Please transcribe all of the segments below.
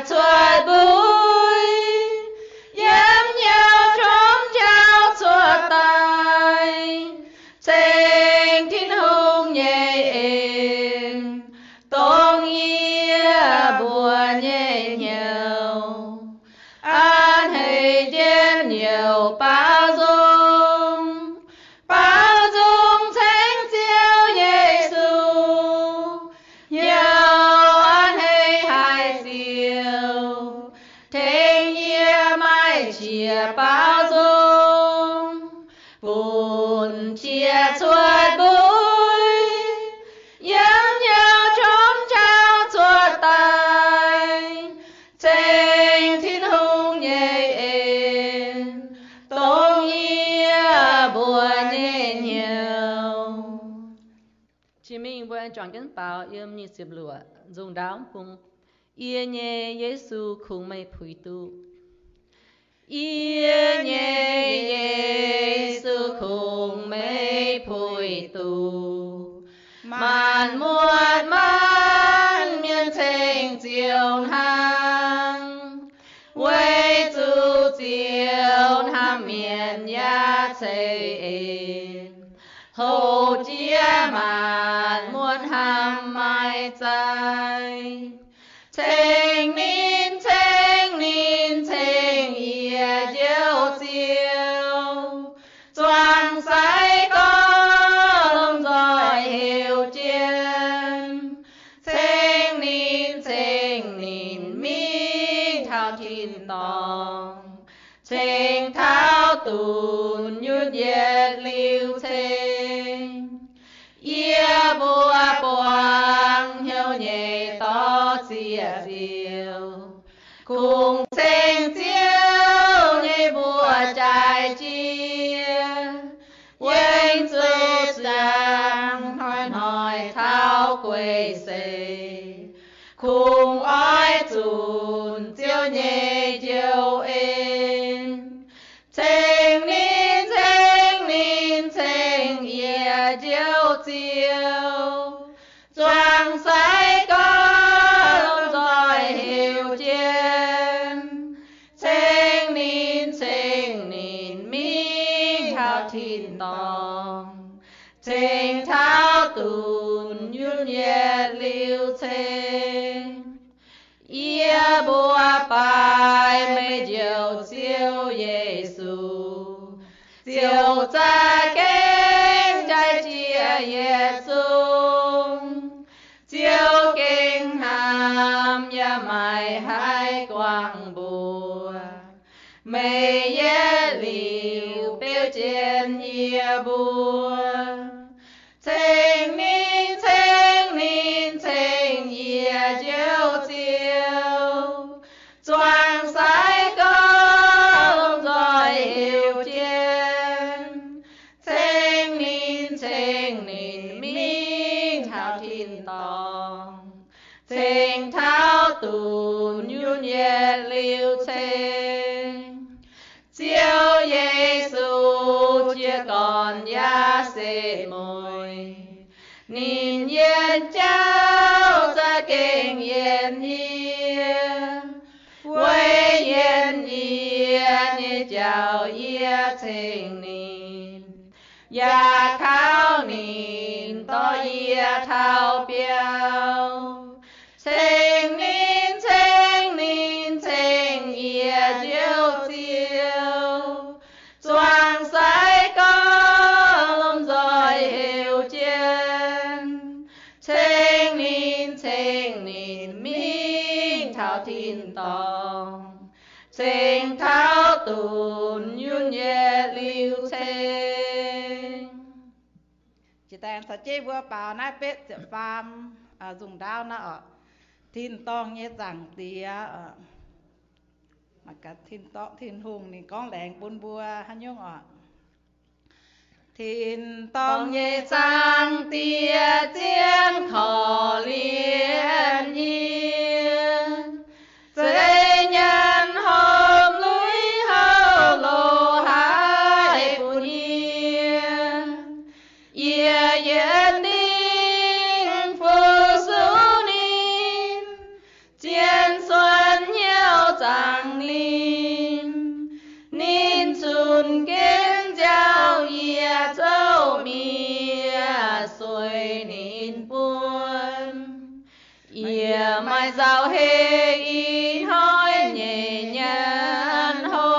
cuotv mbuo, yiem hnyouv qongx jauv cuotv daaih, ceng Tin-Hungh nyei en, dongh yie mbuo nyei hnyouv. A'hneiv njien-youh baaux nzung, baaux nzung ceng Ziouv Yesu, hnyouv a'hneiv haih ziouc tengx yie maaih qiex baaux nzung, bun qiex cuotv mbuo, yiem hnyouv qongx jauv cuotv daaih, ceng Tin-Hungh nyei en, dongh yie mbuo nyei hnyouv. Jiex mingh mbuo juangc jienv baaux yiem nyic ziepc luoqc nzung ndaauv bung. Yie nyei Yesu kungx meih puix duqv. Yie nyei Yesu kungx meih puix duqv. Maanc muotc maanc mienh ceng Ziouv hnangv, weic zuqc Ziouv hnamv mienh yaac ceix en, houc jiex maanc muotc hnamv maaih zaih. Ceng ninh, ceng ninh, ceng yie Njoux Ziouv, zuangx sai gorngv lomh nzoih heuc jienv. Ceng ninh, ceng ninh mingh taux tin-dorngh, ceng taux dunx nyutc yietc liuz ceng. Yie mbuo buangv hnyouv nyei dorh ziex diuh, kungx ceng Ziouv nyei mbuox jaaix jiex, weic zuqc ziangh hnoi-hnoi taux guei seix, kungx oix zunc Ziouv nyei njoux en. Ceng ninh, ceng ninh, ceng yie Njoux Ziouv, zuangx sai gorngv lomh nzoih heuc jienv. Ceng ninh, ceng ninh mingh taux tin-dorngh, ceng taux dunx nyutc yietc liuz ceng. Yie mbuo baaix meih Njoux Ziouv Yesu, Ziouv za'gengh jaaix jiex yietc zungv. Ziouv gengh hnamv yaac maiv haih guangc mbuo. Meih yietc liuz beu jienv yie mbuo. Ceng ninh, ceng ninh, ceng yie Njoux Ziouv, zuangx sai gorngv lomh nzoih heuc jienv. Ceng ninh, ceng ninh mingh taux tin-dorngh, ceng taux dunx nyutc yietc liuz ceng. Ziouv Yesu jiez gorn yaac setv mueiz, ninh yienx jauv za'gengh yienx yie, weic yienx yie nyei jauv yie ceng ninh, yaac kaux ninh dorh yie taux biauv. Ceng ninh, ceng ninh, ceng yie Njoux Ziouv, zuangx sai gorngv lomh nzoih heuc jienv. Ceng ninh, ceng ninh mingh taux tin-dorngh, ceng taux dunx nyutc yietc liuz ceng. Jiex daaih caux jienv mbuo baaux naaiv betv ziepc faam nzung ndaauv naaiv oc. Tin-dorngh nyei Zaangc Diex oc. Tin-Hungh ninh gorngv laengz bun mbuo haaix nyungc oc. Tin-dorngh nyei Zaangc Diex zien korv-lienh yie, zeiz nyanc horpc lui-houx loz-hnoi haih bun yie. Yie yietc dingc fu-sux ninh, zien suonc Yie maaih nzauh heh ih hnoi nyei nyanc hlo.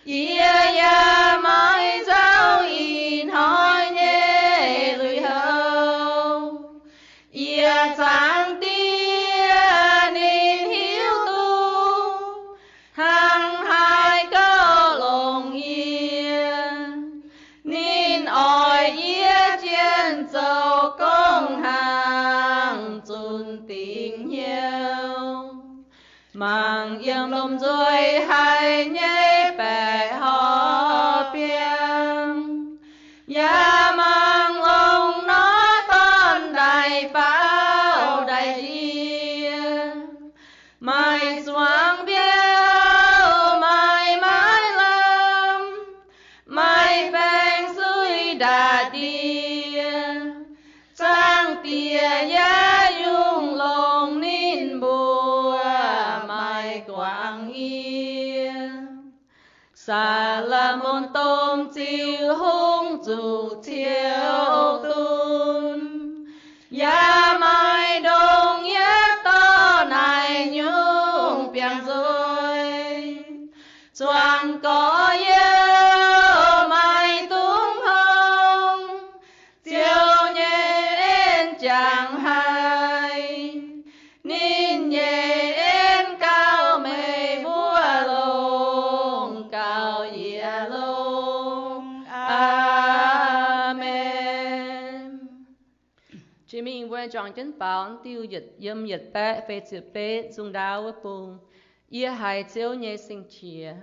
Yie yaac maaih nzauh ih hnoi nyei lui-houx. Yie Zaangc Diex ninh hiuv duqv hnangv haaix gauh longx yie. Ninh oix yie jienv zoux gong hnangv zunc dingc hnyouv, mangc yiem lomh nzoih haic nyei baeqc horqc biangh, yaac mangc longx nor dorn daaih faaux daaih ndie. Maaih zuangx mbiauh, maaih maaiv lamh, maaih baengc suiv ndaatv ndie. Zaangc Diex yaac yungh longc ninh mbuo maaih guangc yie. Saa^lo^morn Domh Ziux Hungh zuqc ciouv dunh, yaac maaih ndongc yietv dorh naaic nyungc biangh nzuih. Zuangx gorx-youz maaih dungz hngongx, Ziouv nyei en jangx haic. Ninh nyei en gauh meih mbuo longx, gauh yie longx. Aamen. Jiex mingh mbuo juangc jienv faaux diuh yietc, yiem yietc baeqv feix ziepc betv Sung Ndaauv wuov bung. Yie haiz Ziouv nyei sing-qiex.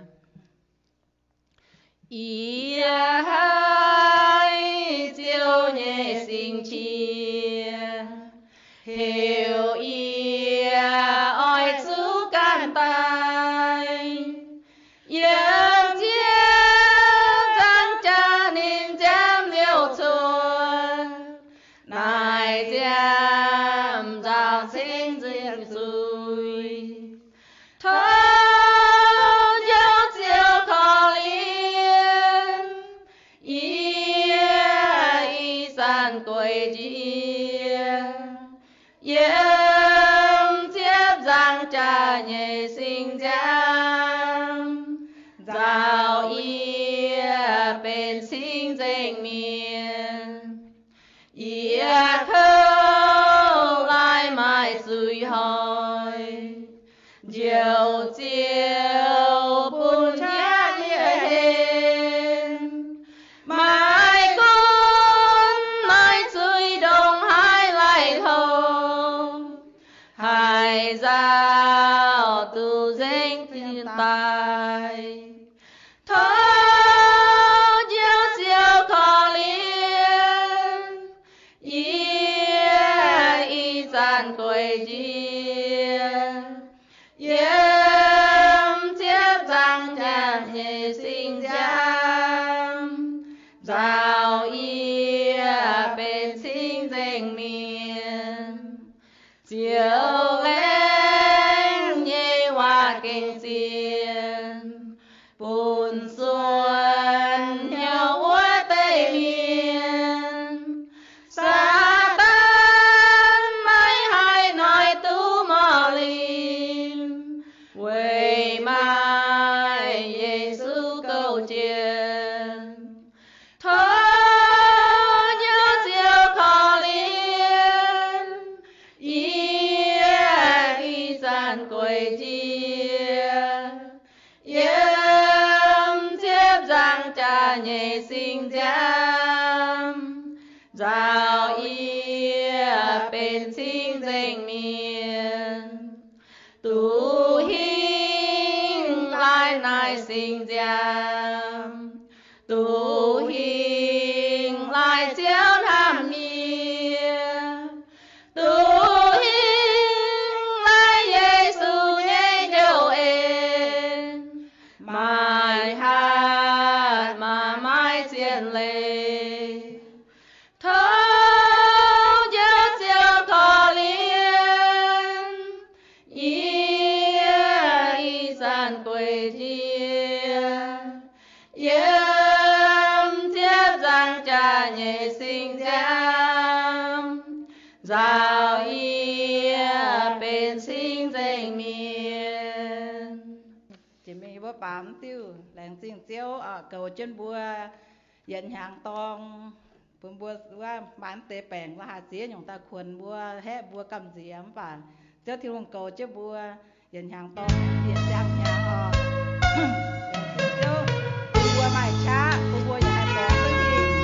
Yie haiz Ziouv nyei sing-qiex, heuc yie oix zuqc ganh daaih yiem Ziouv nzangc jaax ninh nziaamv liouh cuotv. Naaic nziaamv nzaaux cingv nzengc zuiz. Tov Njoux Ziouv korv-lienh yie ih zanc gueic njiec yiem Ziouv nzangc jaax nyei sing nziaamv, nzaaux yie benx cingv nzengc mienh. Yie kouv lai maaih zuiz hoic, Njoux Ziouv bun qaqv yie henv. Maaih gunv maaih zuiz ndongc haaix laih hlo, haaix nzauh duqv nzengc daaih. Tov Njoux Ziouv korv-lienh yie ih zanc gueic njiec yiem Ziouv nzangc jaax nyei sing nziaamv, nzaaux yie benx cingv nzengc mienh. Ziouv laengz nyei waac gengh zienh, bun suonc hnyouv wuov deix mienh. Saadaan maiv haih noic duqv morh limh, weic maaih Yesu gouv jienv. Tov Njoux Ziouv korv-lienh yie ih zanc gueic njiec yiem Ziouv nzangc jaax nyei sing nziaamv, nzaaux yie benx cingv nzengc mienh. Duqv hingh lai naaic sing nziaamv, duqv hingh lai Ziouv hnamv yie, duqv hingh lai Yesu nyei njoux en, maaih hatc maaz, maaih zien leiz. Tov Njoux Ziouv korv-lienh yie ih zanc gueic njiec yie Yie benx cing-nzengc mienh. Jiex mingh wuov baamz diuh. Laengz zingh Ziouv oc, goux jienv mbuo yietc hnyangx dorng, bun mbuo wuov maaih mv deix baengc la'haaix ziex nyungc daaih kuonx mbuo, haeqv mbuo gamh nziex, mv baac Ziouv Tin-Hungh goux jienv mbuo yietc hnyangx dorng, yietc ziangh hnyangx oc. Laengz zingh Ziouv, bun mbuo maaih qaqv, bun mbuo yaac haih borngz duqv hingh.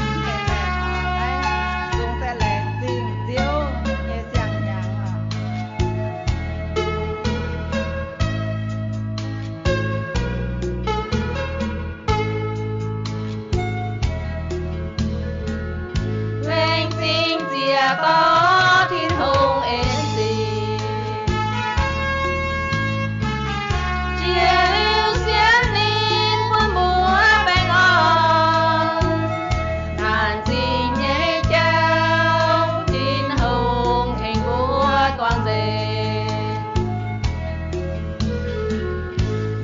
Mv deix baengc oc, naaiv zungv se laengz zingh Ziouv nyei ziangh hnyangx oc. Laengz zingh ziec dorh Tin-Hungh en sic, jiex liuz sienx lingh bun mbuo baengh orn. Naanc zingh nyei jauv Tin-Hungh tengx mbuo guangc nzengc.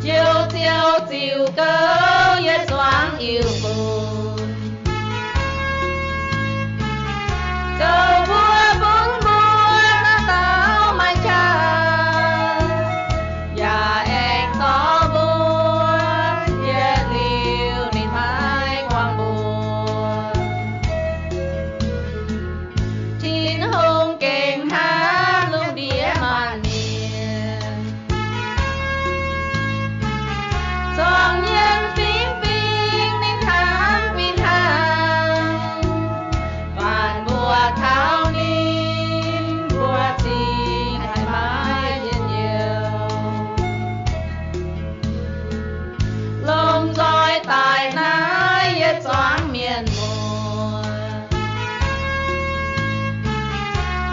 Njoux Ziouv ziux gouv yietc zuangx Iu-mbuo, zoux mbuo bun mbuo naaiv dauh maaih qaqv, yaac aengx dorh mbuo yietc liuz ninh maiv guangc mbuo. Tin-Hungh gengh hnamv lungh ndiev maanc mienh, zorngc mienh fingx fingx ninh hnamv fih hnangv. Faanh mbuo taux ninh, mbuo cingx haih maiv njien-youh. Lomh nzoih daic naaiv yietc zuangx mienh muoz,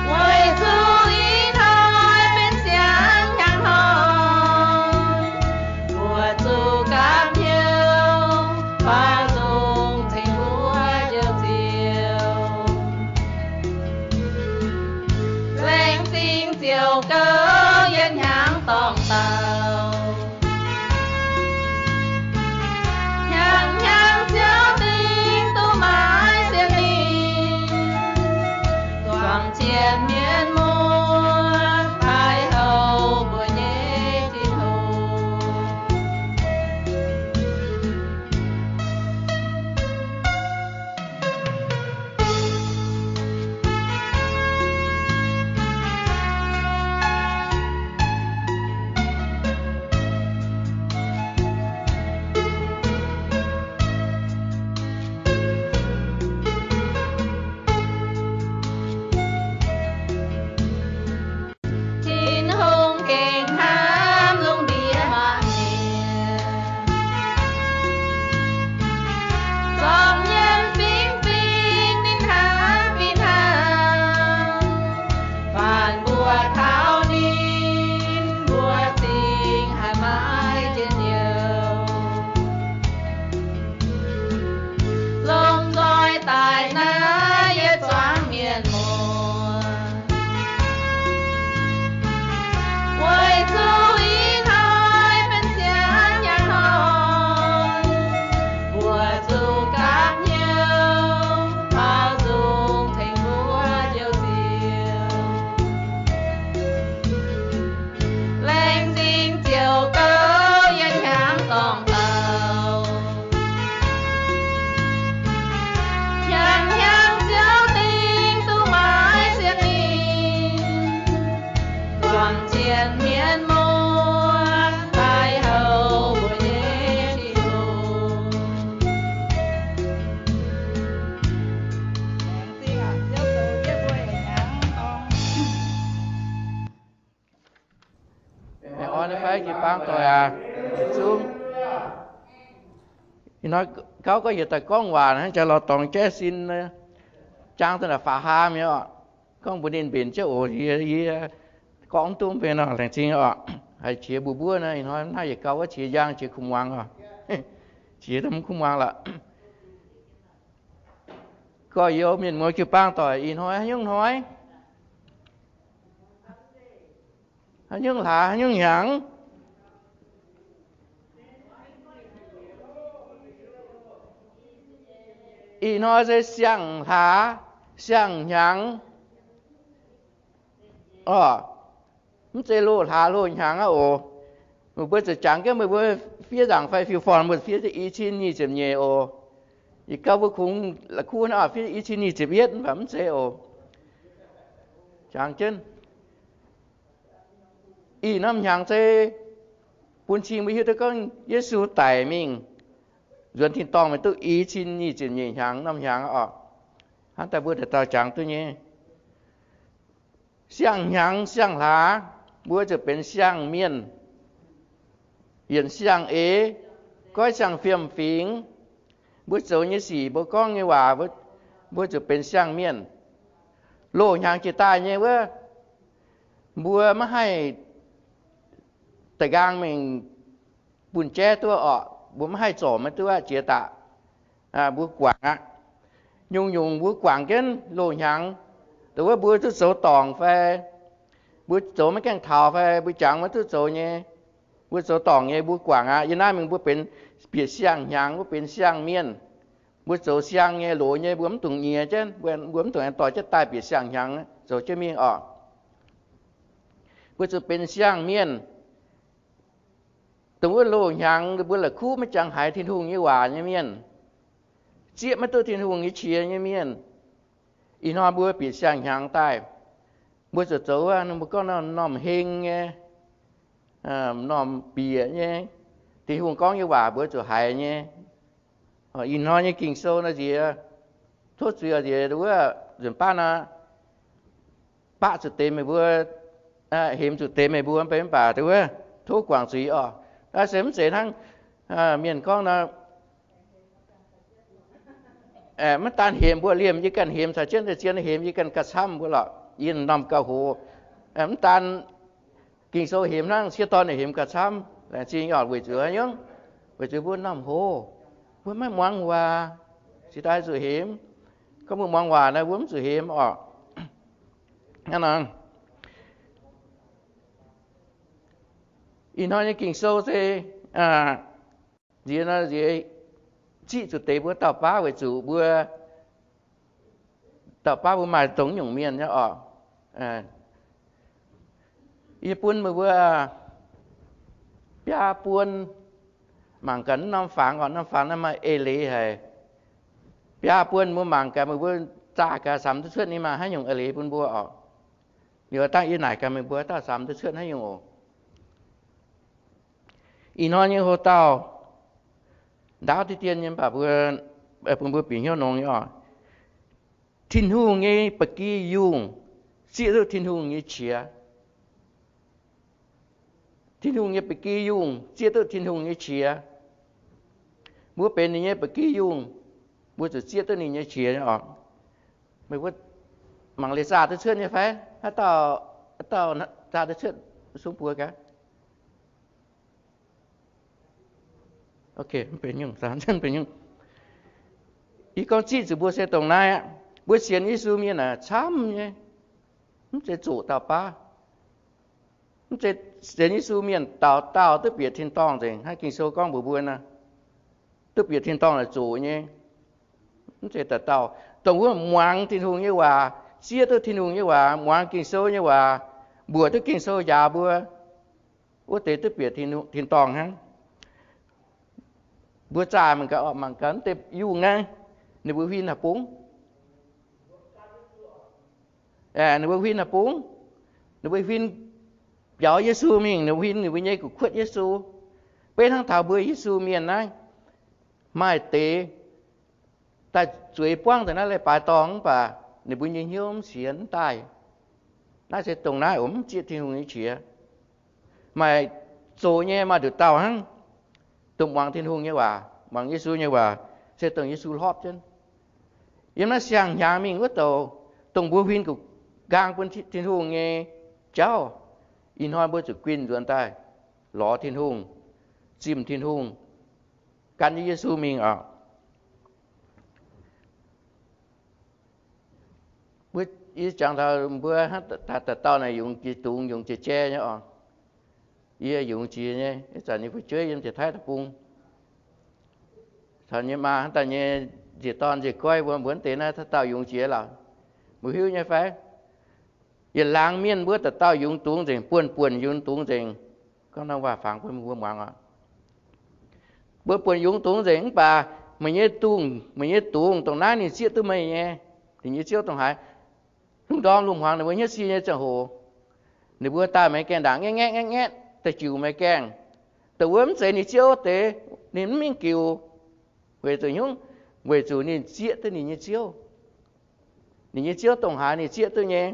weic zuqc ih hnoi benx siang-hnyangx hnoi, mbuo zuqc gapv hnyouv faaux nzung cingx mbuo Njoux Ziouv. Laengz zingh ziouc gouv yietc hnyangx dorngx dauh. Hnyangx-hnyangx Ziouv dingc duqv maiv sienx ninh, zuangx cien mienh muoz, daaih houc mbuo nyei Tin-Hungh. Tin-Hungh gengh hnamv lungh ndiev maanc mienh, zorngc mienh fingx fingx ninh hnamv fih hnangv. Faanh mbuo taux ninh, mbuo cingx haih maiv njien-youh. Lomh nzoih daic naaiv yietc zuangx mienh muoz, weic zuqc ih hnoi benx siang-hnyangx hnoi, mbuo zuqc gapv hnyouv faaux nzung cingx mbuo Njoux Ziouv. Laengz zingh ziouc gouv yietc hnyangx dorngx dauh. Hnyangx-hnyangx Ziouv dingc duqv maiv sienx ninh, zuangx cien mienh muoz, daaih houc mbuo nyei Tin-Hungh. Baengh orn nyei fai? Jiu-baang doic aac, zungv. Ih hnoi gauv gorngv yietc daaih gorngv waac hnangv jaax lorz dorngx jaiv sin, jang daaih faaux haa mi'aqv. Gorngv mbuox ninh mbenc jienv oc, yie, yie gorngv duqv mv benx nor, laengz zingh oc. Haiz qiex mbuov mbuov nor, ih hnoi hnangv yietc gau wuov qiex njang, qiex kuv muangx oc. Qiex mv kuv muangx lorqc. Gorx-youz mienh muoz jiu-baang doic, ih hnoi haaix nyungc hnoi? Haaix nyungc hlaax, haaix nyungc hnyangx? Ih hnoi se siang-hlaax, siang-hnyangx. Orqc, mv zeiz loz-hlaax loz-hnyangx aqv oc. Meih mbuo zuqc jangx jienv meih mbuo fiev nzaangc fai fiuv-forng mbuo fiev i cin nyic ziepc nyeic oc. Ih gau mbuo kungx la'kuqv naaiv fiev i cin nyic ziepc yietv mv baac mv zeiz oc. Jangx jienv ih norm hnyangx se bun cing mbuo hiuv duqv gorngv Yesu daic mingh nzuonx tin-dorngh mingh duqv i cin nyic ziepc nyeic hnyangx norm hnyangx oc. Hnangv daaih mbuo dauh dauh jangx duqv nyei. Siang-hnyangx siang-hlaax mbuo ziouc benx siang-mienh, yienc siang-eix, goiv siang-fiem-fingx. Mbuo zoux nyei sic, mbuo gorngv nyei waac, mbuo ziouc benx siang-mienh. Loz-hnyangx jiex daaih nyei wuov, mbuo maiv haih da'nqaang mingh bun jaiv duqv orqc, mbuo maiv haih zorc maiv duqv aqv, jiex daaih. Mbuo guangc aqv. Nyungc-nyungc mbuo guangc jienv loz-hnyangx, dongh wuov mbuo duqv zoux dorngc fai, mbuo zoux maiv gaengh taux fai, mbuo jangx maiv duqv zoux nyei, mbuo zoux dorngc nyei mbuo guangc aqv. Yiem naaiv mingh mbuo benx bieqc siang-hnyangx, mbuo benx siang-mienh. Mbuo zoux siang nyei loz nyei mbuo mv dungx nyiex jienv, mbuo mv dungx aengx dorh jienv daaih bieqc siang-hnyangx zoux jienv mingh orqc. Mbuo zuqc benx siang-mienh. Dongh wuov loz-hnyangx mbuo la'kuqv maiv jangx haiz Tin-Hungh nyei waac nyei mienh, zieqv maiv duqv Tin-Hungh nyei qiex nyei mienh. Ih hnoi mbuo bieqc siang-hnyangx daaih, mbuo zuqc zoux wuov, mbuo gorngv norm-norm heng nyei, norm bieqc nyei, Tin-Hungh gorngv nyei waac mbuo zuqc haiz nyei. Ih hnoi nyei Ging-Sou naaiv nziex tov zuiz nziex wuov nzunc baav naaiv, baqv zuqc deix meih mbuo, hemx zuqc deix meih mbuo mv bei mv baac wuov tov guangc zuiz orqc. Naaiv se mv zeiz hnangv mienh gorngv nor, maiv daan hemx mbuo liemh, yie ganh hemx caux jienv deix zien hemx, yie ganh gauh camv mbuo lorqc, yie norm gauh hoz. Mv daan Ging-Sou hemx hnangv, sieqv dorn ninh hemx gauh camv. Laengz zingh orqc, weic zuqc haaix nyungc? Weic zuqc mbuo norm hoz, mbuo maiv muangx waac, cingx daaih zuqc hemx. Gorngv mbuo muangx waac naaiv, mbuo mv zuqc hemx orqc. Hnangv naaic, ih hnoi nyei Ging-Sou se nziex nor nziex ziqv zuqc deix mbuo dauh baav weic zuqc mbuo dauh baav mbuo maaih dongh nyungc mienh nyei orqc. Yie bun meih mbuo biaa buon mangc gaax norm fangx orqc. Norm fangx naaiv maaih eix leiz haic. Biaa buon mbuo mangc gaax, meih mbuo zaah gaax, samx duqv cuotv ninh maaih haaix nyungc eix leiz bun mbuo orqc. Liuz dangh yie naaic gaax meih mbuo dauh samx duqv cuotv haaix nyungc oc. Ih hnoi nyei hoc-dauh ndaauv deix dien nyei, mv baac mbuo, bun mbuo bieqc hnyouv nongx nyei oc. Tin-Hungh nyei ba'gi yungh zieqv duqv Tin-Hungh nyei qiex. Tin-Hungh nyei ba'gi yungh zieqv duqv Tin-Hungh nyei qiex. Mbuo benx ninh nyei ba'gi yungh, mbuo zuqc zieqv duqv ninh nyei qiex oc. Meih mbuo mangc leiz zaah duqv cuotv nyei fai? Haaix dauh, haaix dauh zaah duqv cuotv sung buoz gaax? Ih gorngv zieqv zuqc mbuo se dongh naaiv aqv. Mbuo sienx Yesu mienh aah, camv nyei, mv zeiz zoqc dauh baav. Mv zeiz sienx Yesu mienh dauh dauh duqv bieqc tin-dorngh nzengc. Hnangv Ging-Sou gorngv mbuox mbuo nor, duqv bieqc tin-dorngh naaic zoqc nyei. Mv zeiz dauh dauh. Dongh wuov muangx Tin-Hungh nyei waac, zieqv duqv Tin-Hungh nyei waac, muangx Ging-Sou nyei waac, mbuoqc duqv Ging-Sou njaaux mbuo, wuov deix duqv bieqc tin-dorngh hnangv. Mbuo zaah mangc gaax, mangc gaax wuov deix yungh naaiv, ninh mbuo huin haaix bung? Ninh mbuo huin haaix bung? Ninh mbuo huin biaux Yesu mingh, ninh mbuo huin ninh mbuo nyei gu'kuotv Yesu. Beiv hnangv taux mbuo Yesu mienh naaiv, maaih deix daaih zueiz buangv daaih naaiv leiz-baaix dorngh mv baac ninh mbuo nyei hnyouv mv sienx mv daaih. Naaiv se dongh naaiv oc, mv zieqv Tin-Hungh nyei qiex. Maaih zoqc nyei maaih nduqc dauh hnangv, dongh muangx Tin-Hungh nyei waac, muangx Yesu nyei waac, se dongh Yesu hlorpv jienv. Yiem naaiv siang-hnyangx mingh wuov douc, dongh mbuo huin gu'nqaang bun Tin-Hungh nyei jauv, ih hnoi mbuo zuqc guinh nzuonx daaih lorz Tin-Hungh, zimh Tin-Hungh, gan jienv Yesu mingh oc. Mbuo, yie jangx taux mbuo hnangv dauh dauh naaic yungz jiex dungz, yungz jiex jai nyei oc. Yie yungz jiex nyei, ih zanc yie fu'jueiv yiem Janx-Taiv deic-bung. Taux nyei maa hnangv daaih nyei nziec dorn nziec goiv mbuo mbuox deix naaiv dauh dauh yungz jiex lorqc. Mbuo hiuv nyei fai? Yietc laangz mienh mbuo dauh dauh yungz dungz nzengc, buonc buonc yungz dungz nzengc. Gorngv norm waac fangx bun mbuo muangx oc. Mbuo buonc yungz dungz nzengc mv baac meih nyei dungz, meih nyei dungz dongh naaiv ninh zieqv duqv meih nyei, ninh nyei ziouv dongh haaix. Lungh ndorm lungh hmuangx ninh mbuo hnyouv sie nyei ziangh hoc, ninh mbuo daaih meih gaengh ndaangc ngaeqv ngaeqv ngaeqv ngaeqv daaih jiuc meih gaengh. Dongh wuov mv zeiz ninh ziouv deix, ninh mv mingh giux. Weic zuqc hnyouv, weic zuqc ninh zieqv duqv ninh nyei ziouv. Ninh nyei ziouv dongh haaix ninh zieqv duqv nyei.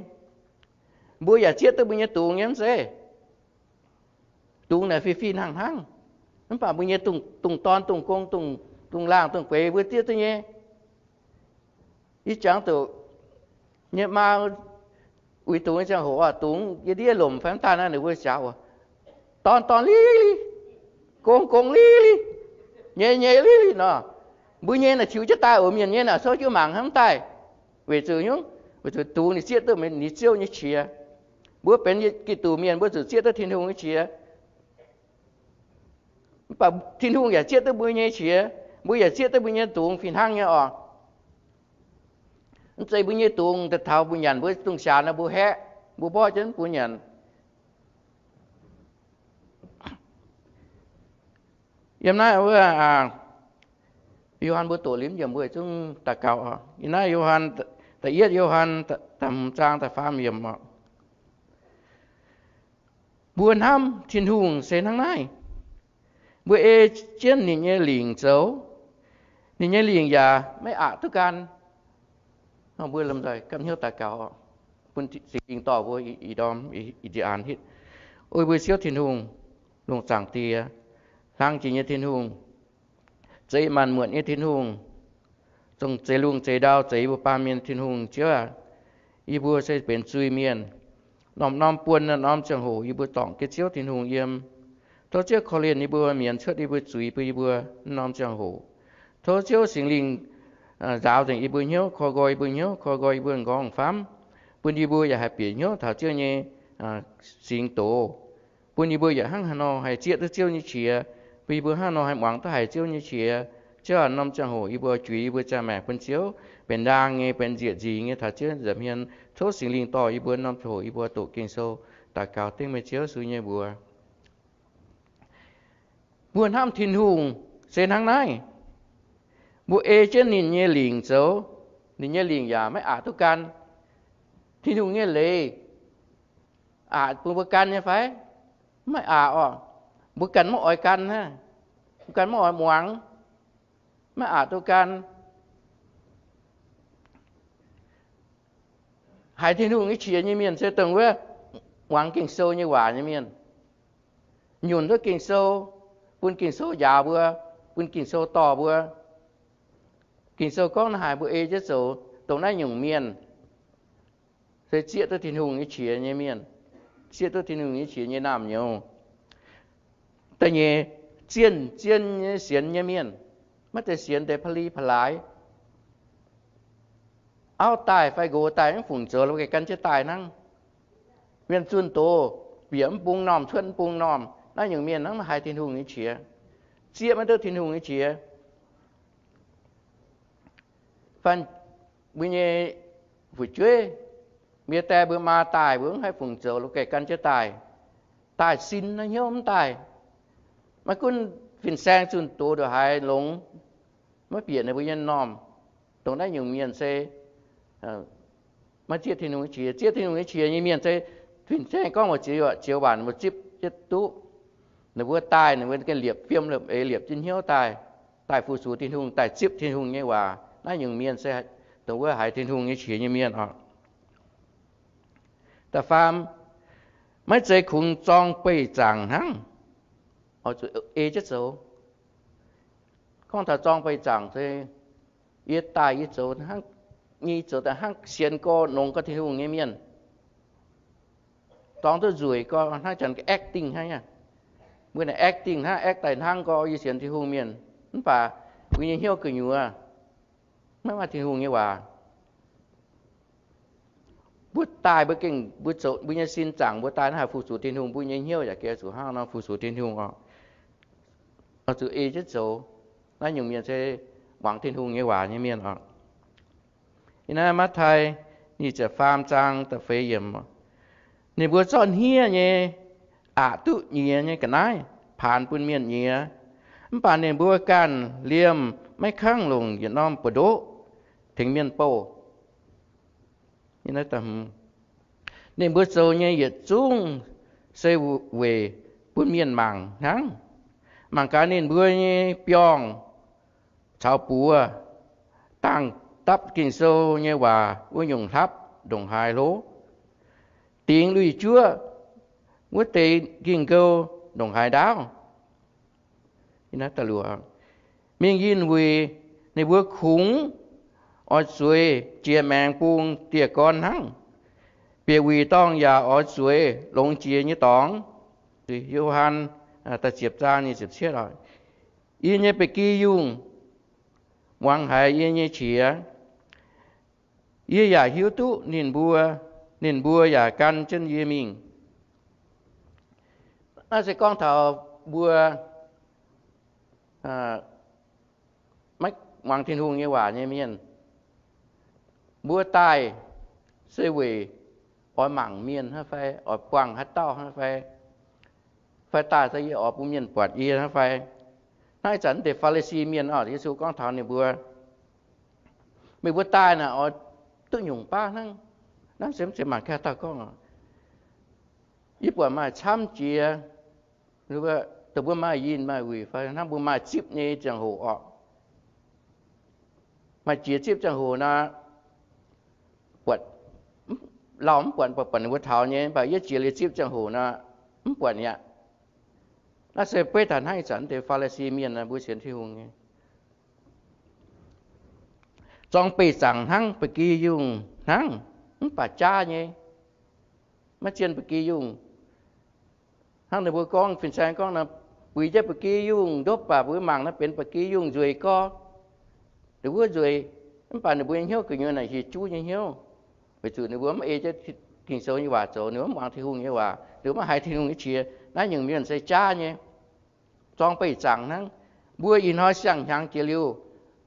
Mbuo yaac zieqv duqv mbuo nyei dungz nyei mv zeiz. Dungz naaic fih fih hnangv hnangv, mv baac mbuo nyei dungz, dungz dorn, dungz gong, dungz, dungz laangh, dungz gueix mbuo zieqv duqv nyei. Ih jangx zuqc nyei maa uix dungz nyei ziangh hoc oc, dungz yie ndiev lomc fai mv daaih naaiv, ninh mbuo jaax oc, dorn dorn li li, gong gong li li, nyei nyei li li nor. Mbuo nyei naaic tiux jienv daaih oc, mienh nyei naaic souv jienv mangc hnangv mv daaih. Weic zuqc hnyouv, weic zuqc dungz ninh zieqv duqv ninh ziouv nyei qiex. Mbuo benx Giduc mienh mbuo zuqc zieqv duqv Tin-Hungh nyei qiex. Mv baac Tin-Hungh yaac zieqv duqv mbuo nyei qiex, mbuo yaac zieqv duqv mbuo nyei dungz fih hnangv nyei oc. Mv zeiz mbuo nyei dungz daaih taux mbuo nyanc mbuo dungz siaanx nor mbuo haeqv, mbuo mborqv jienv mbuo nyanc. Yiem naaiv wuov, Yo^han mbuo doqc liuz yiemc mbuo zungv daux gaux oc. Yiem naaiv Yo^han, da'yietv Yo^han da'hmz zaang da'faam yiemc oc. Mbuo hnamv Tin-Hungh se hnangv naaiv. Mbuo ei jienv ninh nyei lingc zoux, ninh nyei lingc yaac maiv aqc duqv gan. Mbuo lomh nzoih gapv hnyouv daux gaux, bun Singx Lingh dorh mbuo ih ndorm ih njiec aanx hitv. O mbuo Ziouv Tin-Hungh, lungh zaangc Die, hlang jiex nyei Tin-Hungh, zeix maanc muotc nyei Tin-Hungh, zongh zeix lungh zeix ndau zeix yie mbuo baamh mienh Tin-Hungh. Ziouv aac, yie mbuo se benx zuiz-mienh. Norm-norm buonc norm-norm ziangh hoc yie mbuo dorngc jienv Ziouv Tin-Hungh yiem. Tov Ziouv korv-lienh yie mbuo, mienz cuotv yie mbuo zuiz bun yie mbuo norm-norm ziangh hoc. Tov Ziouv Singx Lingh nzaaux nzengc yie mbuo hnyouv, korv nqoi yie mbuo hnyouv, korv nqoi yie mbuo m'nqorngv m'famv, bun yie mbuo yaac haih bieqc hnyouv taux Ziouv nyei singx doz, bun yie mbuo yaac hnangv haaix nor haih zieqv duqv Ziouv nyei qiex, bun yie mbuo hnangv haaix nor haih muangx duqv haiz Ziouv nyei qiex. Ziouv aac, norm ziangh hoc yie mbuo juix yie mbuo ziangh maengc bun Ziouv, benx ndaang nyei, benx njiec nzingx nyei taux Ziouv nza'hmien. Tov Singx Lingh dorh yie mbuo norm ziangh hoc yie mbuo doqc Ging-Sou, daux gaux dengv meih Ziouv Yesu nyei mbuox. Mbuo hnamv Tin-Hungh se hnangv naaiv. Mbuo ei jienv ninh nyei lingc zoux, ninh nyei lingc yaac maiv aqc duqv gan. Tin-Hungh nyei leiz aqc bun mbuo gan nyei fai? Maiv aqc oc. Mbuo ganh maiv oix gan hnangv. Mbuo ganh maiv oix muangx. Maiv aqc duqv gan. Haiz Tin-Hungh nyei qiex nyei mienh se dongh wuov muangx Ging-Sou nyei waac nyei mienh, nyunc duqv Ging-Sou, bun Ging-Sou njaaux mbuo, bun Ging-Sou dorh mbuo. Ging-Sou gorngv haaix mbuo ei jienv zoux, dongh naaiv nyungc mienh se zieqv duqv Tin-Hungh nyei qiex nyei mienh, zieqv duqv Tin-Hungh nyei qiex nyei naamh nyouz. Da'nyeic, zien, zien nyei sienx nyei mienh, maiv zeiz sienx deix pa'li pa'laaix. Auv daaih fai nqox daaih mv fungc zoux, la'gaengh gan jienv daaih hnangv. Mienh zunh doz, bieqc mv bung normh, cuotv mv bung normh, naaiv nyungc mienh hnangv maiv haiz Tin-Hungh nyei qiex, zieqv maiv duqv Tin-Hungh nyei qiex. Fai mbuo nyei fu'jueiv, mbuo die mbuo maa daaih, mbuo mv haih fungc zoux, la'gaengh gan jienv daaih. Daaih sin naaiv hnyouv mv daaih. Maiv gunv fin-saeng zunh doz ndongc haaix longx, maiv bieqc ninh mbuo nyei normh. Dongh naaiv nyungc mienh se maiv zieqv Tin-Hungh nyei qiex. Zieqv Tin-Hungh nyei qiex nyei mienh se fin-saeng gorngv mbu'ziex, ziex waac ninh mbuo zipv jienv duqv. Ninh mbuo daaih, ninh mbuo gengh liepc fiem liepc eix, liepc jienv hnyouv daaih, daaih fu-sux Tin-Hungh, daaih zipv Tin-Hungh nyei waac. Naaiv nyungc mienh se dongh wuov haiz Tin-Hungh nyei qiex nyei mienh oc. Da'faam, maiv zeiz kungx zorng beih zaangc hnangv, oix zuqc ei jienv zoux. Gorngv taux zorng beih zaangc se, yie daaih yie zoux hnangv, yie zoux daaih hnangv sienx gorx, nongx gorx Tin-Hungh nyei mienh, dorngx duqv nzueic gorx, hnangv janx acting hnangv. Mbuo naaic acting hnangv, act daaih hnangv gorx yie sienx Tin-Hungh mienh, mv baac mbuo nyei hnyouv gu'nyuoz maiv maaih Tin-Hungh nyei waac. Mbuo daaih mbuo gengh, mbuo zoux, mbuo nyei sin zaangc, mbuo daaih naaiv haih fu-sux Tin-Hungh, mbuo nyei hnyouv yaac gengh zuqc hnangv nor fu-sux Tin-Hungh oc. Oix zuqc ei jienv zoux. Naaiv nyungc mienh se muangx Tin-Hungh nyei waac nyei mienh oc. Yiem naaiv Matv^taai nyic ziepc faam zaang da'feix yiemc, Ninh mbuo zorqv hniev nyei, aqc duqv nyiex nyei ga'naaiv paanx bun mienh nyiex. Mv baac ninh mbuo ganh liemh maiv kangv longc yietc norm buoz-ndoqv tengx mienh bouh. Ninh mbuo zoux nyei yietc zungv se weic bun mienh mangc hnangv. Mangc gaax ninh mbuo nyei biorngh caux buoz, dangh dapv Ging-Sou nyei waac wuov nyungc hlapv ndongc haaix hlo, dingx lui-juoqv wuov deix Ging-Gou ndongc haaix ndaauv. Mingh yinh wuic ninh mbuo kungx oix zueiz jiex maengx bung dieh gorn hnangv. Bieqc wuic dorngh yaac oix zueiz longx jiex nyei dorngx. Yo^han da'ziepc zaang nyei ziepc cietv, Yie nyei ba'gi yungh muangx haiz yie nyei qiex. Yie yaac hiuv duqv ninh mbuo, ninh mbuo yaac gan jienv yie mingh. Naaiv se gorngv taux mbuo maiv muangx Tin-Hungh nyei waac nyei mienh. Mbuo daaih se weic oix mangc mienh hnangv fai oix buangh haaix dauh hnangv fai, fai daaih se yie oix bun mienh buatc yie hnangv fai? Naaiv ih zanc deix Faa^li^si Mienh oc, Yesu gorngv taux ninh mbuo, meih mbuo daaih naaic oix duqv nyungc baav hnangv. Naaiv se mv zeiz mangc gaax dauh gorngv, yie buatc maaih camv jiex, dongh mbuo maaih yinh maaih wuic fai hnangv mbuo maaih zipv nyei ziangh hoc oc. Maaih jiex zipv ziangh hoc nor, buatc, lauh mv buatc, buatc ninh mbuo taux nyei, mv baac yie jiex liuz zipv ziangh hoc nor, mv buatc mi'aqv. Naaiv se beiv taux hnangv ih zanc deix Faa^li^si Mienh mbuo sienx Tin-Hungh nyei. Zorng beih zaangc hnangv, ba'gi yungh hnangv, mv baac jaav nyei, maiv zien ba'gi yungh. Hnangv ninh mbuo gorngv, fin-saeng gorngv nor, buix jienv ba'gi yungh ndopv baac mbuo mangc nor benx ba'gi yungh nzueic gorx. Ninh mbuo nzueic, mv baac ninh mbuo nyei hnyouv gu'nyuoz naaic hieh juv nyei hnyouv, weic zuqc ninh mbuo mv ei jienv Ging-Sou nyei waac zoux, ninh mbuo mv muangx Tin-Hungh nyei waac, ninh mbuo mv haiz Tin-Hungh nyei qiex. Naaiv nyungc mienh se jaav nyei. Zorng beih zaangc hnangv. Mbuo ih hnoi siang-hnyangx jiex liuz,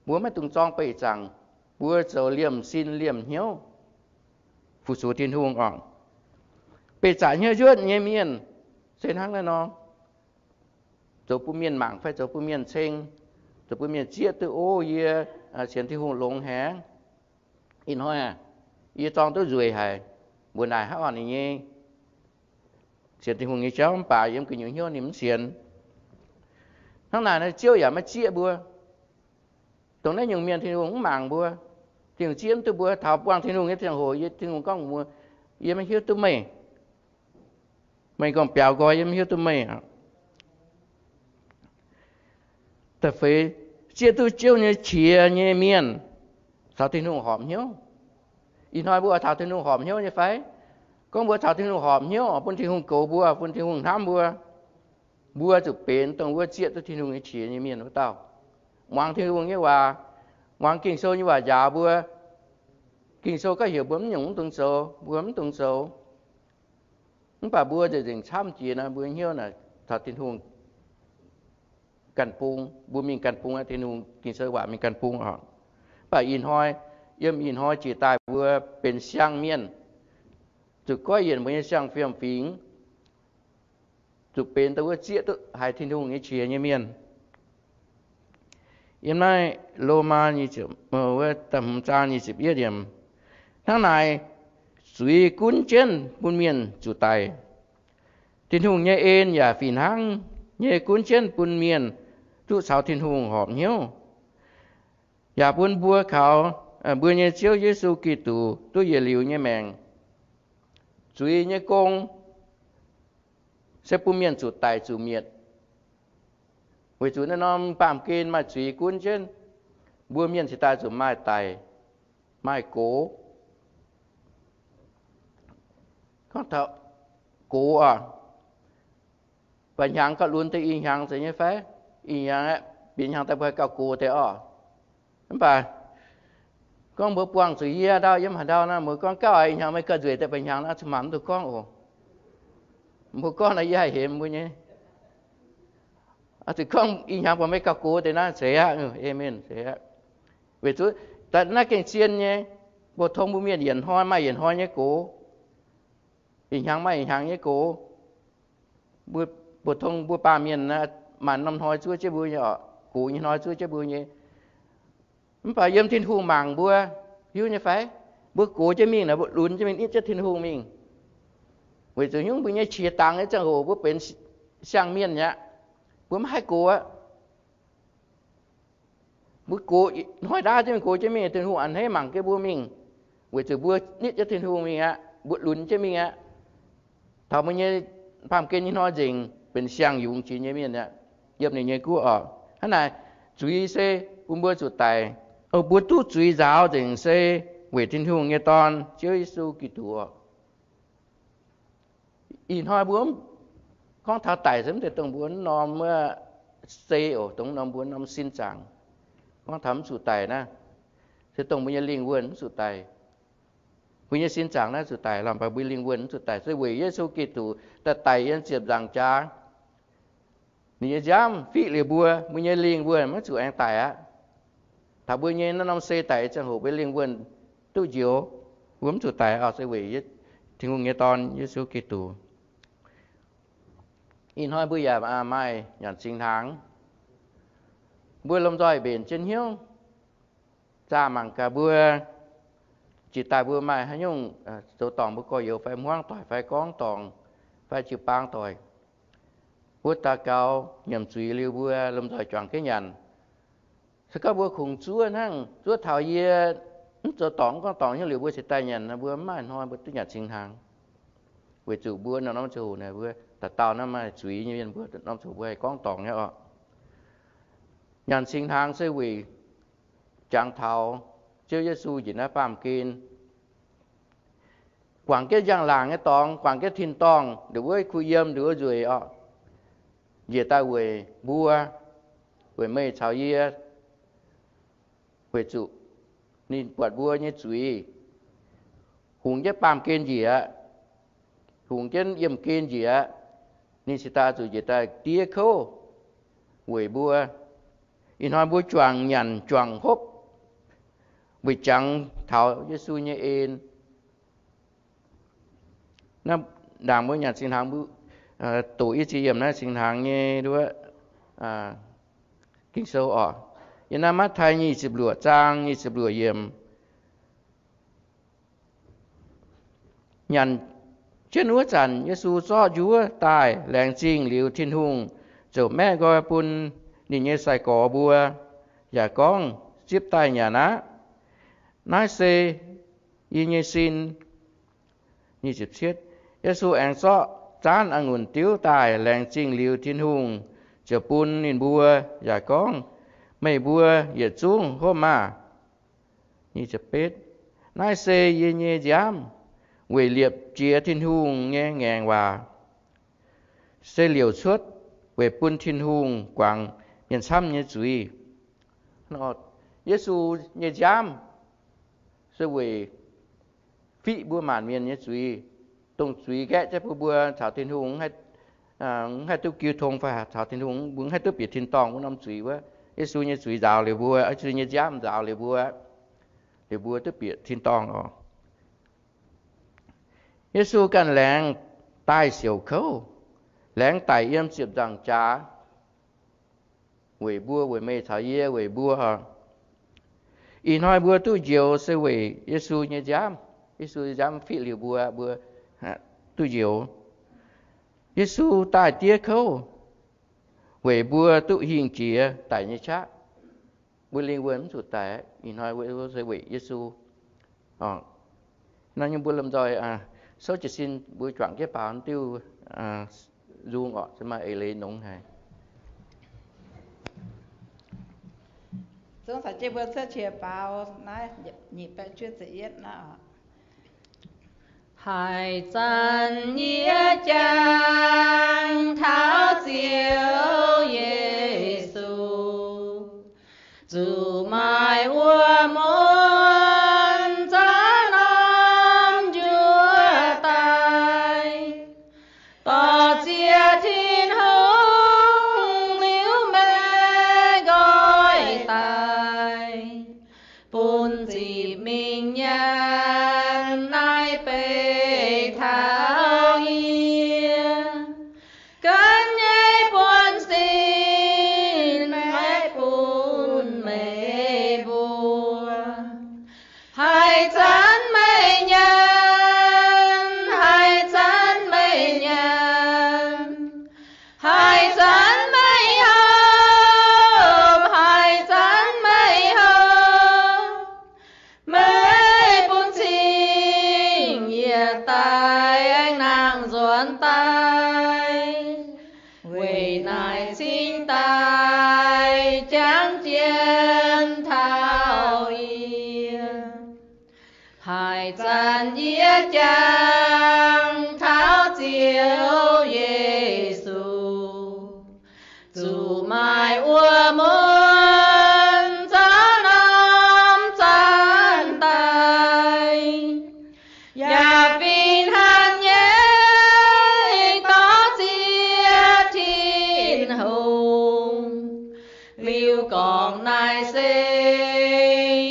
mbuo maiv dungx zorng beih zaangc. Mbuo zoux liemh sin liemh hnyouv fu-sux Tin-Hungh oc. Beih zaangc hnyouv njuotv nyei mienh se hnangv naaiv nor, zoux bun mienh mangc fai zoux bun mienh ceng, zoux bun mienh zieqv duqv, o, yie sienx Tin-Hungh longx haic. Ih hnoi yie zorng duqv nzueic haic, mbuox naaic haaix orqc ninh nyei sienx Tin-Hungh nyei jauv, mv baac yiem gu'nyuoz hnyouv ninh mv sienx. Hnangv naaic nor Ziouv yaac maiv zieqv mbuo. Dongh naaiv nyungc mienh Tin-Hungh mv mangc mbuo. Tin-Hungh zieqv mv duqv mbuo. Taux buangh Tin-Hungh nyei ziangh hoc, Tin-Hungh gorngv mbuox, yie maiv hiuv duqv meih. Meih gorngv biaux nqoi, yie maiv hiuv duqv meih. Da'feix, zieqv duqv Ziouv nyei qiex nyei mienh caux Tin-Hungh horpc hnyouv. Ih hnoi mbuo oix caux Tin-Hungh horpc hnyouv nyei fai? Gorngv mbuo caux Tin-Hungh horpc hnyouv, bun Tin-Hungh goux mbuo, bun Tin-Hungh hnamv mbuo, mbuo zuqc benx dongh wuov zieqv duqv Tin-Hungh nyei qiex nyei mienh wuov dauh. Muangx Tin-Hungh nyei waac, muangx Ging-Sou nyei waac njaaux mbuo. Ging-Sou gauh heuc mbuo mv nyungc mv dungx zoux, mbuo mv dungx zoux. Mv baac mbuo nzengc camv jiex nor, mbuo hnyouv naaic taux Tin-Hungh ganh bung, mbuo mingh ganh bung, Tin-Hungh Ging-Sou waac mingh ganh bung oc. Mv baac ih hnoi, yiem ih hnoi jiex daaih mbuo benx siang-mienh, zuqc goiv yienc mbuo nyei siang-fiem-fingx, zuqc benx dongh wuov zieqv duqv haiz Tin-Hungh nyei qiex nyei mienh. Yiem naaiv Lomaa nyei ziepc, wuov da'hmz zaang nyic ziepc yietv yiemc, hnangv naaic zuiz gunv jienv bun mienh zuqc daic. Tin-Hungh nyei en yaac fih hnangv nyei gunv jienv bun mienh duqv caux Tin-Hungh horpc hnyouv, yaac bun mbuo kaux mbuo nyei Ziouv Yesu Giduc duqv yietc liuz nyei maengc. Zuiz nyei gong se bun mienh zuqc daic zuqc mietc. Weic zuqc naaiv norm baamh gen maaih zuiz gunv jienv, mbuo mienh cingx daaih zuqc maaih daic, maaih gox. Gorngv taux gox oc, ba'hnyangx gauh lunx deix ih hnyangx zeiz nyei fai? Ih hnyangx aeqv, bieqc hnyangx daaih mbuo haih gauh gox deix oc. Mv baac gorngv mbuo buangh zuqc yie ndau yiem haaix ndau nor, mbuo gorngv gauh ih hnyangx meih gauh nzueic deix ba'hnyangx nor, zuqc maanc mv duqv gorngv oc. Mbuo gorngv nor yie haih hemx mbuo nyei. Zuqc gorngv ih hnyangx baac meih gauh gox deix naaiv zeiz aqv. Aamen, zeiz aqv. Weic zuqc naaiv gengh zien nyei, mbuo tong mbuo mienh yietc hnoi maaih yietc hnoi nyei gox. ih hnyangx maaih ih hnyangx nyei gox. Mbuo, mbuo tong mbuo baamh mienh maanc norm hnoi zuov jienv mbuo nyei oc, gox nyei hnoi zuov jienv mbuo nyei. Mv baac yiem Tin-Hungh mangc mbuo, hiuv nyei fai? Mbuo gox jienv mingh naaic, mbuo lunx jienv mingh nitv jienv Tin-Hungh mingh. Weic zuqc nyungc mbuo nyei qiex dangx nyei ziangh hoc mbuo benx siang-mienh aqv. Mbuo maiv haih gox aqv. Mbuo gox, hnoi ndaauv jienv mingh gox jienv mingh, Tin-Hungh a'hneiv mangc jienv mbuo mingh, weic zuqc mbuo nitv jienv Tin-Hungh mingh aqv, mbuo lunx jienv mingh aqv. Taux mbuo nyei baamh gen nyei hnoi nzengc benx siang-yungz jiex nyei mienh aqv, yiem ninh nyei guoqv oc. Hnangv naaic, zuiz se bun mbuo zuqc daic. Mbuo duqv zuiz nzaaux nzengc se weic Tin-Hungh nyei Dorn, Ziouv Yesu Giduc oc. Ih hnoi mbuo gorngv taux daic se mv zeiz dongh mbuo norm wuov sei oc, dongh norm mbuo norm sin zaangc. Gorngv taux mv zuqc daic naaiv, se dongh mbuo nyei lingh wuonh mv zuqc daic. Mbuo nyei sin zaangc naaiv zuqc daic, mv baac mbuo lingh wuonh mv zuqc daic, se weic Yesu Giduc daaih daic yiem ziepc nzaangc jaax. Ninh nyei nziaamv fiqv liuz mbuo, mbuo nyei lingh wuonh maiv zuqc aengx daic aqv. Taux mbuo nyei naaiv norm sei daic ziangh hoc mbuo lingh wuonh duqv njoux, mbuo mv zuqc daic oc, se weic Tin-Hungh nyei Dorn, Yesu Giduc. Ih hnoi mbuo yaac maaih nyanc singx hnaangx. Mbuo lomh nzoih mbenc jienv hnyouv zaah mangc gaax mbuo jiex daaih mbuo maaih haaix nyungc zoux dorngc mbuo gorx-youz fai hmuangv doic fai gorngv dorngc fai jiu-baang doic. Mbuo daux gaux nyiemc zuiz liuz mbuo lomh nzoih juangc jienv nyanc. Se gorngv mbuo kungx zuov hnangv, zuov taux yie mv zoux dorngc mv gorngv dorngc hnyouv liuz mbuo cingx daaih nyanc, mbuo mv maaih hnoi mbuo duqv nyanc singx hnaangx. Weic zuqc mbuo norm-norm ziangh hoc naaic mbuo dauh dauh naaiv maaih zuiz nyei mienh, mbuo norm-norm ziangh hoc mbuo haih gorngv dorngc nyei oc. Nyanc singx hnaangx se weic jangx taux Ziouv Yesu njiec naaiv baamh gen, guangc jienv njang-laangc nyei dorngx, guangc jienv tin-dorngh ndongc wuov kuh yiem ndongc wuov nzueic oc, njiec daaih weic mbuo, weic meih caux yie, weic zuqc ninh buatc mbuo nyei zuiz, hungx jienv baamh gen njiec aqv, hungx jienv yiemh gen njiec aqv. Ninh cingx daaih zuqc njiec daaih diev kouv weic mbuo. Ih hnoi mbuo juangc nyanc juangc hopv weic jangx taux Yesu nyei en. Naaiv ndaangc mbuo nyanc singx hnaangx, doqc i ziex yiemc naaiv singx hnaangx nyei nduov Ging-Sou oc. Yiem naaiv Matv^taai nyic ziepc luoqc zaang nyic ziepc luoqc yiemc. Nyanc jienv wuov zanc, Yesu zorqv njuov daaih, laengz zingh liuz Tin-Hungh, ziouc maeqv nqoi bun ninh nyei sai-gorx mbuo, yaac gorngv, Zipv daaih nyanc aqv. Naaiv se yie nyei sin. Yesu aengx zorqv zaanv a'ngunc diuv daaih, laengz zingh liuz Tin-Hungh, ziouc bun ninh mbuo, yaac gorngv, Meih mbuo yietc zungv hopv maah! Naaiv se yie nyei nziaamv, weic liepc jiez Tin-Hungh nyei ngaengc waac, se liouc cuotv weic bun Tin-Hungh guangc mienh camv nyei zuiz. Yesu nyei nziaamv se weic fiqv mbuo maanc mienh nyei zuiz, dongh zuiz nqaeqv jienv bun mbuo caux Tin-Hungh mv haih duqv jiu tong fai caux Tin-Hungh mbuo mv haih duqv bieqc tin-dorngh wuov norm zuiz wuov. Yesu nyei zuiz nzaaux liuz mbuo, Yesu nyei nziaamv nzaaux liuz mbuo, liuz mbuo duqv bieqc tin-dorngh oc. Yesu ganh laengz daaih siouc kouv, laengz daic yiem ziepc nzaangc jaax, weic mbuo, weic meih caux yie, weic mbuo. Ih hnoi mbuo duqv njoux se weic Yesu nyei nziaamv. Yesu nyei nziaamv fiqv liuz mbuo, mbuo duqv njoux. Yesu daaih diev kouv weic mbuo duqv hingh jiex daic nyei qaqv. Mbuo lingh wuonh mv zuqc daic. Ih hnoi se weic Yesu. Nor nyei mbuo lomh nzoih souv jiez sin, mbuo juangc jienv baaux diuh nzung orqc, se maaih eix leiz nongx haic. Zungv caux jienv mbuo cuotv qiex baaux naaiv nyic baeqv juov ziepc yietv naaiv oc. Haaix zanc yie jangx taux Ziouv Yesu, zuqc maaih wuom muonz zanc norm njuov daaih, dorh ziec Tin-Hungh liuz meih nqoi daaih, bun zipc mingh nyanc naaiv beiv taux nzuonx daaih. Weic naaiv cingx daaih jangx jienv taux yie. Haaix zanc yie jangx taux Ziouv Yesu, zuqc maaih wuom mun zoux norm zanc daaih, yaac fih hnangv nyei dorh ziex Tin-Hungh. Liuz gorngv naaiv se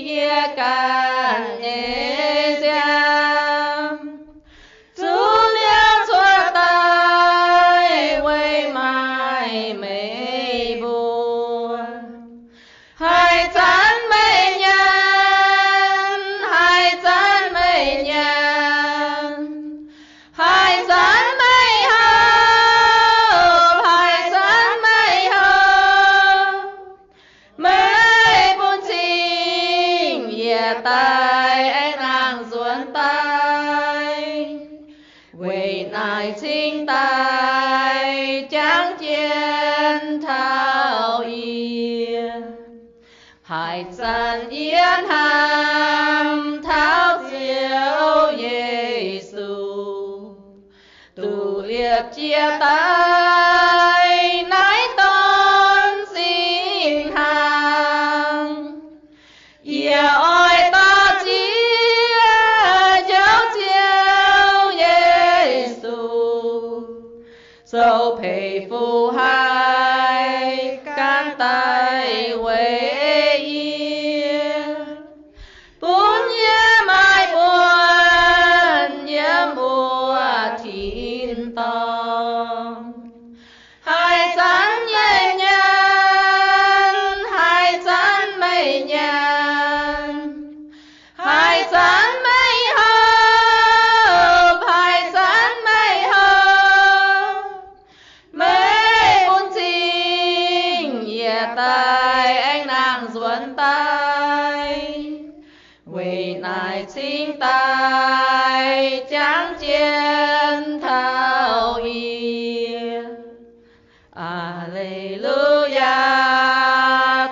yie ganh nyei nziaamv, zuqc liouh cuotv daaih weic maaih meih mbuo. Haaix zanc meih nyanc, haaix zanc meih nyanc, haaix zanc meih hopv, haaix zanc meih hopv, meih bun cing yietc daaih aengx nangh nzuonx daaih. Weic naaiv cingx daaih jangx jienv taux yie. Haaix zanc yie hnamv taux Ziouv Yesu, duqv liepc jiez daaih naaiv donx singx hnaangx, yie oix dorh ziex joux Ziouv Yesu zoux peix fuqv haih gan daaih weic yie, bun yie maaih buonc yiem wuov tin-dorngh. Haaix zanc meih nyanc, haaix zanc meih nyanc, haaix zanc meih hopv, haaix zanc meih hopv, meih bun cing yietc daaih aengx nangh nzuonx daaih. Weic naaiv cingx daaih jangx jienv taux yie. Aa^le^lu^yaa,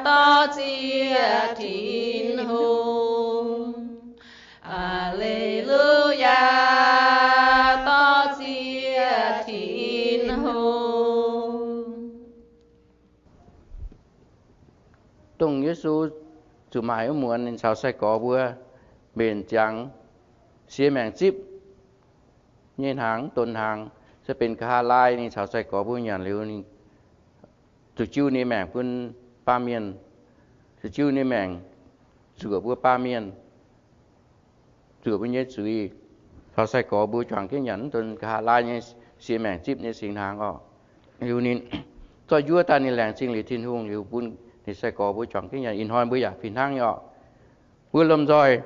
dorh ziex Tin-Hungh. Aa^le^lu^yaa, dorh ziex Tin-Hungh. Dongh Yesu zuqc maaic wuov muonz ninh caux sai-gorx mbuo mbenc ziangx siex maengc zipv nyei hnaangx, donx hnaangx, se benx nqa'haav laai. Ninh caux sai-gorx mbuo nyanc liuz, ninh zuqc jiu ninh maengc bun baamh mienh, zuqc jiu ninh maengc zuoqc mbuo baamh mienh, zuoqc mbuo nyei zuiz, caux sai-gorx mbuo juangc jienv nyanc donx nqa'haav laai nyei siex maengc zipv nyei singx hnaangx orqc. Liuz ninh zorqv njuov daaih, ninh laengz zingh liuz Tin-Hungh liuz bun ninh sai-gorx mbuo juangc jienv nyanc. Ih hnoi mbuo yaac fih hnangv nyei orqc. Mbuo lomh nzoih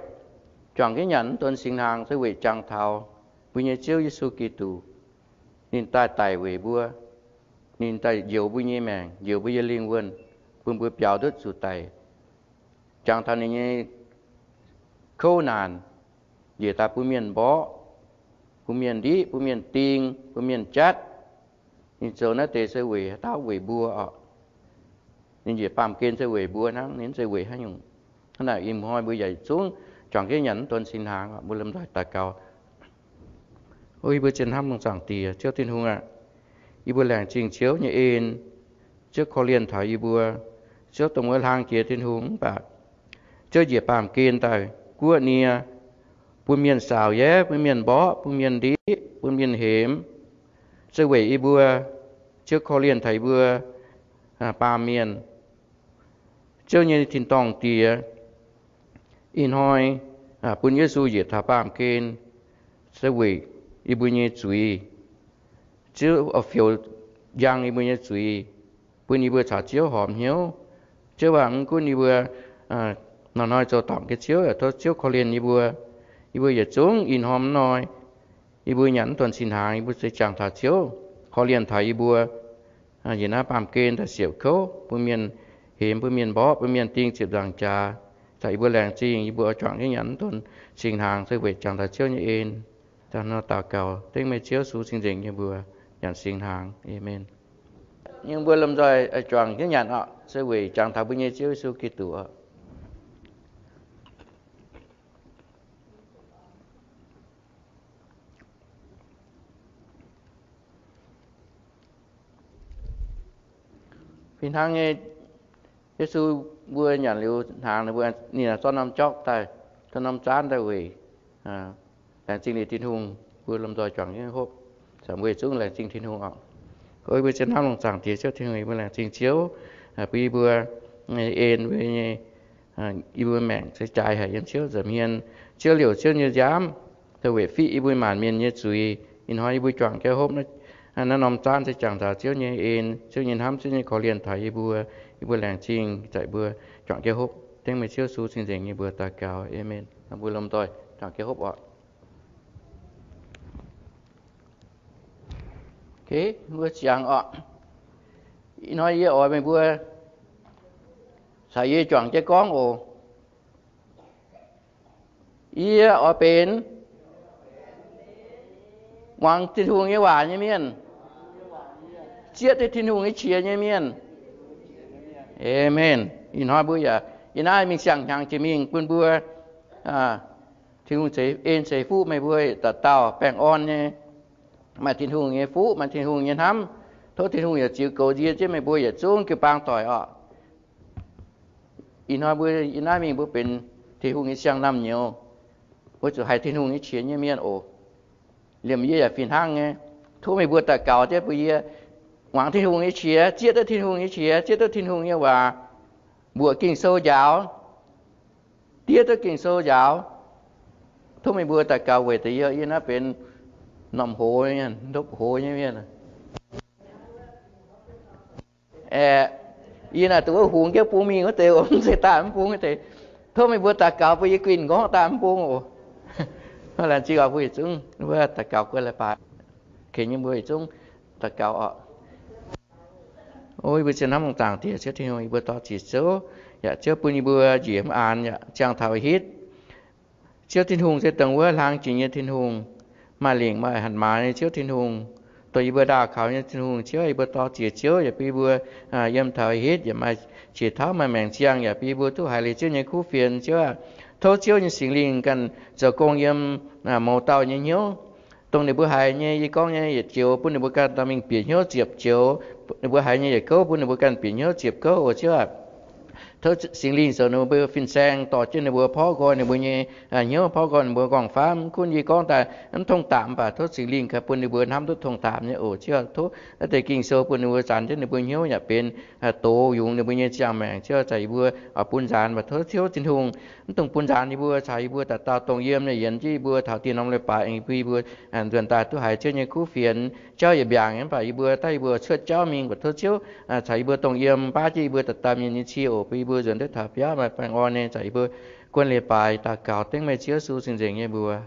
juangc jienv nyanc donx singx hnaangx se weic jangx taux mbuo nyei Ziouv Yesu Giduc. Ninh daaih daic weic mbuo. Ninh daaih njoux mbuo nyei maengc, njoux mbuo nyei lingh wuonh, bun mbuo biaux ndutv zuqc daic. Jangx taux ninh nyei kouv naanc, njiec daaih bun mienh mborqv, bun mienh ndiqv, bun mienh ding, bun mienh jatv. Ninh zoux naaiv deix se weic haaix dauh? Weic mbuo orqc. Ninh njiec baamh gen se weic mbuo hnangv, ninh mv zeiz weic haaix nyungc. Hnangv naaic ih hnoi mbuo yaac zungv juangc jienv nyanc donx singx hnaangx, mbuo lomh nzoih daux gaux. O yie mbuo zien hnamv Zaangc Diex, Ziouv Tin-Hungh aac, yie mbuo laengz zingh Ziouv nyei en. Ziouv korv-lienh taux yie mbuo. Ziouv dongh wuov hlang jiex Tin-Hungh mv baac Ziouv njiec baamh gen daaih guoqv nie, bun mienh saauc yaev, bun mienh mborqv, bun mienh ndiqv, bun mienh hemx, se weic yie mbuo. Ziouv korv-lienh taux yie mbuo baamh mienh. Ziouv nyei tin-dorngh Diex, ih hnoi bun Yesu njiec taux baamh gen se weic yie mbuo nyei zuiz. Ziouv oix fioux njang yie mbuo nyei zuiz, bun yie mbuo caux Ziouv horpc hnyouv. Ziouv aac, mv gunv yie mbuo hnoi-hnoi zoux dorngc nyei, Ziouv yaac tov Ziouv korv-lienh yie mbuo. Yie mbuo yietc zungv ih hnoi hnoi, yie mbuo nyanc mv donx singx hnaangx, yie mbuo se jangx taux Ziouv korv-lienh taux yie mbuo njiec naaiv baamh gen daaih siepv kouv, bun mienh hemx, bun mienh mborqv, bun mienh ding ziepc nzaangc jaax. Daaih yie mbuo laengz zingh, yie mbuo oix juangc jienv nyanc mv donx singx hnaangx se weic jangx taux Ziouv nyei en. Da'faanh nor daux gaux dengv meih Ziouv Yesu cing-nzengc nyei mbuox nyanc singx hnaangx. Aamen. Yie mbuo lomh nzoih juangc jienv nyanc oc, se weic jangx taux mbuo nyei Ziouv Yesu Giduc oc. Fih hnangv nyei, Yesu mbuo nyanc liuz hnaangx, ninh mbuo ninh zorqv norm jorqv daaih, zorqv norm zaanv daaih weic laengz zingh liuz Tin-Hungh. Mbuo lomh nzoih juangc jienv hopv, weic zungv laengz zingh Tin-Hungh oc. Mbuo zien hnamv longc zaangc Diex Ziouv Tin-Hungh, yie mbuo laengz zingh Ziouv bun yie mbuo en mbuo nyei, yie mbuo maengc se jaaix haic yiem Ziouv nza'hmien. Ziouv liouc Ziouv nyei nziaamv, weic fiqv yie mbuo maanc mienh nyei zuiz. Ih hnoi yie mbuo juangc jienv hopv naaiv norm zaanv se jangx taux Ziouv nyei en, Ziouv nyei hnamv, Ziouv nyei korv-lienh taux yie mbuo. Yie mbuo laengz zingh zaqc mbuo juangc jienv hopv dengv meih Ziouv Yesu cing-nzengc nyei mbuox daux gaux. Aamen. Mbuo lomh nzoih juangc jienv hopv oc. Mbuo ziangx oc. Ih hnoi yie oix meih mbuo caux yie juangc jienv gorngv oc. Yie oix benx muangx Tin-Hungh nyei waac nyei mienh, zieqv duqv Tin-Hungh nyei qiex nyei mienh. Aamen. Ih hnoi mbuo yaac yie naaiv mingh siang-hnyangx jiex mingh bun mbuo, Tin-Hungh en ceix fuqv meih mbuo dauh dauh baengh orn nyei, maaih Tin-Hungh nyei fuqv, maaih Tin-Hungh nyei hnamv. Tov Tin-Hungh yaac ziux goux nzie jienv meih mbuo yietc zungv jiu-baang doic oc. Ih hnoi mbuo yie naaiv mingh mbuo benx Tin-Hungh nyei siang-naamh nyouz, mbuo zuqc haiz Tin-Hungh nyei qiex nyei mienh oc. Liemh yie yaac fih hnangv nyei. Tov meih mbuo daux gaux jienv bun yie muangx Tin-Hungh nyei qiex, zieqv duqv Tin-Hungh nyei qiex, zieqv duqv Tin-Hungh nyei waac, mbuoqc Ging-Sou njaaux, diev duqv Ging-Sou njaaux. Tov meih mbuo daux gaux weic deix yie, yie naaiv benx normh hoz, ndopv hoz nyei mienh. Aeqv, yie naaic dongh wuov hungx jienv bung mingh wuov deix oc, mv zeiz daaih mv bung wuov deix. Tov meih mbuo daux gaux bun yie guinh nqorngv daaih mv bung oc. Laengz zingh oc, mbuo yietc zungv wuov daux gaux guon leiz-baaix. Ken nyei mbuo yietc zungv daux gaux oc. O yie mbuo zien hnamv longc zaangc Diex Ziouv Tin-Hungh, yie mbuo dor-ziec Ziouv, yaac Ziouv bun yie mbuo njiec mv aanx yaac ziangh taux hitv. Ziouv Tin-Hungh se dongh wuov hlang jiex nyei Tin-Hungh, maaih lingc maaih hatc maaz nyei Ziouv Tin-Hungh, dongh yie mbuo ndaauh kaux nyei Tin-Hungh. Ziouv, yie mbuo dor-ziec Ziouv yaac bun yie mbuo yiem taux hitv yaac maaih qiex tauv maaih maengc ziangh, yaac bun yie mbuo duqv haiz liuz Ziouv nyei kuv fienx. Ziouv aah, tov Ziouv nyei Singx Lingh ganh zoux gong yiem mouz dauh nyei hnyouv. Dongh ninh mbuo haiz nyei, yie gorngv nyei yietc joux, bun ninh mbuo ganh dorh mingh bieqc hnyouv ziepc joux. Ninh mbuo haiz nyei yietc gouv, bun ninh mbuo ganh bieqc hnyouv ziepc gouv oc. Ziouv aah, tov Singx Lingh zoux ninh mbuo fin-saeng, dorh jienv ninh mbuo, porv nqoi ninh mbuo nyei hnyouv, porv nqoi ninh mbuo nqorngv-famv. Mv gunv yie gorngv daaih mv tong daapc, mv baac tov Singx Lingh ganh bun ninh mbuo hnamv duqv tong daapc nyei oc. Ziouv, tov naaiv deix Ging-Sou bun ninh mbuo zanc jienv ninh mbuo hnyouv yaac benx doz yungz ninh mbuo nyei ziangh maengc. Ziouv, zaqc yie mbuo oix bun nzaanx, mv baac tov Ziouv Tin-Hungh mv dungx bun nzaanx yie mbuo, caux yie mbuo dauh dauh dongh yiem nyei yienx jienv yie mbuo taux dieh norm leiz-baaix, bun yie mbuo nzuonx daaih duqv haiz Ziouv nyei kuv fienx. Jauv yaac mbiaangc, mv baac yie mbuo daaih yie mbuo cuotv jauv mingh, mv baac tov Ziouv caux yie mbuo dongh yiem, baav jienv yie mbuo dauh dauh mienh nyei cie oc, bun yie mbuo nzuonx duqv taux biauv maaih baengh orn nyei. Zaqc yie mbuo guon leiz-baaix daux gaux dengv meih Ziouv Yesu cing-nzengc nyei mbuox.